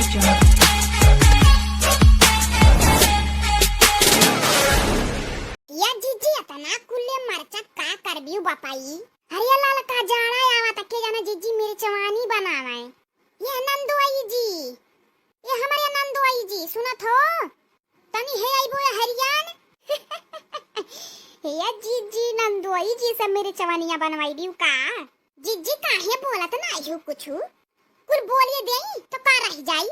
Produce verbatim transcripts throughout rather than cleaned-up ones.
या जीजी, इतना कुल्ले मरचा का करबिउ बपाई? अरे ललका जाड़ा आवा त के जाना जीजी मिर्चवानी बनावे। ये नंदोई जी, ये हमारे नंदोई जी, सुनत हो? तनी हे आइबो ये हरियान। या जीजी, नंदोई जी से मिर्चवनिया बनवाई दिउ का? जीजी काहे बोलत नाहीं हो कुछु? कुल बोलिए देई तो का रह जाई?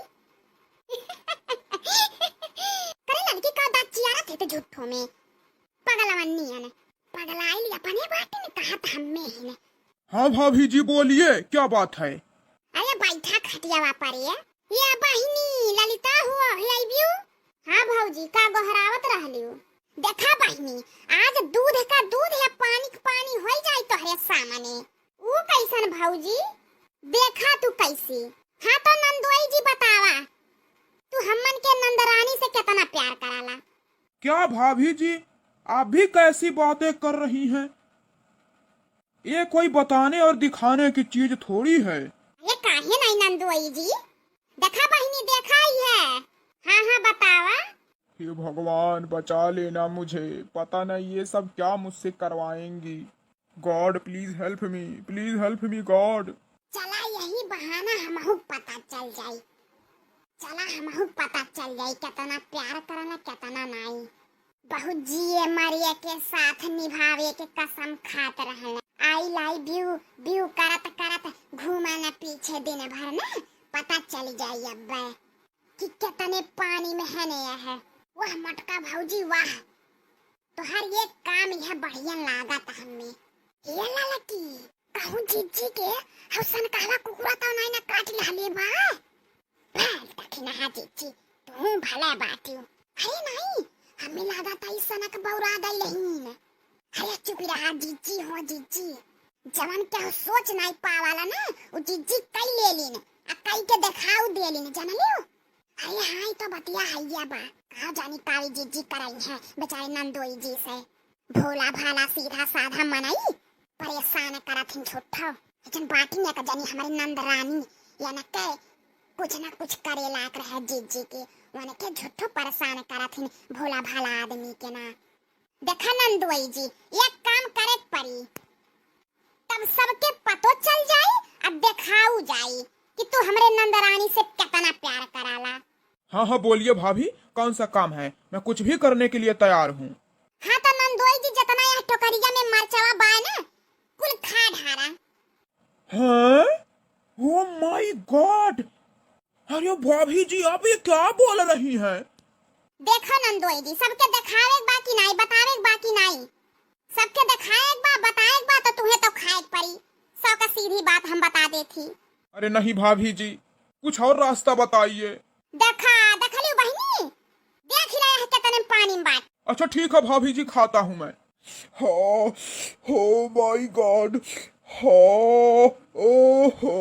करे लड़की का दाँत चियारत है तो झूठो में। पगलवन नियन। पगलाइल अपने बाटे में कहत हम्मे ही ने। हाँ भाभी जी बोलिए, क्या बात है? अरे बैठा खटियावा पर ये। ये बहिनी ललिता हो, हे आइबिउ? हाँ भौजी, का गोहरावत रहलिउ? देखा बहिनी, आज दूध का दूध है, पानी क पानी होई जाई तोहरे सामने। ऊ कैसन भौजी? देखा तू कैसी। हाँ तो नंदोई जी बतावा, तू हमन के नंदरानी से केतना प्यार कराला? क्या भाभी जी, आप भी कैसी बातें कर रही हैं? ये कोई बताने और दिखाने की चीज थोड़ी है। ये काहे नहीं नंदोई जी? देखा बहिनी, देखा ही है। हाँ, हाँ, बतावा। हे भगवान, बचा लेना मुझे, पता नहीं ये सब क्या मुझसे करवाएंगी। God, please help me, please help me, God। चला, यही बहाना हमहू पता चल जाई। चला, हमहू पता चल जाई, केतना प्यार करना, केतना नाई। बहुत जिए मरिए के साथ निभावे के कसम खात रहल। I love you, you करत करत घूमा न पीछे दिन भर न, पता चल जाई अब्बे कि केतने पानी में है ने है। वाह मोटका भौजी वाह, तोहर ये काम यह बढ़िया लागत हमें। ये ललकी, कहूँ जीजी के हउसन कहवा कुकुरा तो नहीं न काट लिहले बा? बैल तखिनहा जीजी, तू भला बाटियो। अरे नहीं, हमें लागत आई सनक बौरा गई रहीन। अरे चुप रहा जीजी हो जीजी, जवन केहू सोच नहीं पावाला ना, उ जीजी कई लेलिन, आ कई के देखाऊ देलिन, जानलियो? अरे हाँ, ई तो बतिया हइया बा। का जानी काली जीजी करई है बेचारे नंदोई जी से। भोला भाला सीधा साधा मनई परेशान करत हिन झूठो। जन बाटी में एक जनी हमारी नंद रानी या न के कुछ न कुछ करे लायक रहे जीजी के, वन के झूठो परेशान करत हिन भोला भाला आदमी के ना। देखा नंदोई जी, एक काम करे के पड़ी, तब सबके पतो चल जाई, अब देखाऊ जाई कि तू हमरे नंदरानी से कितना प्यार कराला। हाँ, हाँ, बोलिए भाभी, कौन सा काम है? मैं कुछ भी करने के लिए तैयार हूँ। हाँ, तो नंदोई जी, जितना यह टोकरिया में मरचवा बा ना, कुल खा ढारा। हैं? Oh my God! अरे भाभी जी, आप ये क्या बोल रही हैं? देखो नंदोई जी, सबके देखावे के बा कि नाई, बतावे के बा कि नाई? सबके देखाए के बा, बताए के बा, तो तुहे तो खाए के पड़ी। सौ का सीधी बात हम बता देथी। अरे नहीं भाभी जी, कुछ और रास्ता बताइए। देखा, देखलियो बहिनी, देख ही रहे हैं कितने पानी में बाट। अच्छा ठीक है भाभी जी, खाता हूँ मैं। हाँ, oh my God, हाँ, ओ हो,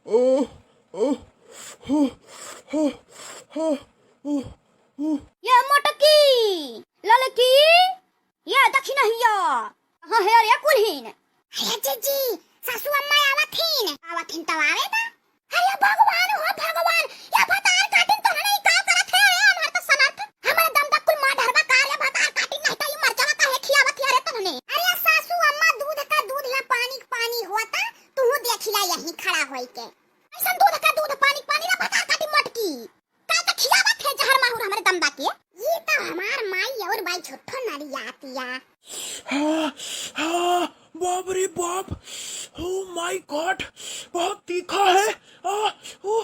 ओ, ओ, हो, हो, हो, ओ, ओ। ये मोटकी, ललकी, ये दखिनहिया, कहाँ है रे कुल्हिन? अरे जीजी, सासू अम्मा आवत हीन। आवत हीन तब आवे दा। अरे भगवान हो भगवान, या भतार काटिन तोहने ई का करत है रे अनर्थ सनर्थ? हमरे दम तक कुल माँ ढरबा का रे भतार काटिन, नहीं तो ई मरचवा काहे खियावत है रे तोहने? अरे सासू अम्मा, दूध का दूध या पानी का पानी होता, तू देखिला यहीं खड़ा होई के। ऐसन दूध का दूध पानी का पानी रे भतार काटिन मोटकी। का त खियावत है जहर माहुर हमरे दम्बा के? ये तो हमार माई और बाई झूठो नरियातिया। हाँ, हाँ, बाप रे बाप, oh my God, बहुत तीखा है। आ, ओ।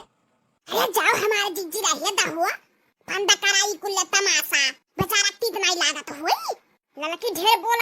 अरे जाओ हमारे जिज्जी रहिए दहुआ, बंद कराई कुल्ले तमाशा, बेचारा तीत नहीं लागत हुई। ललकी ढेर बोल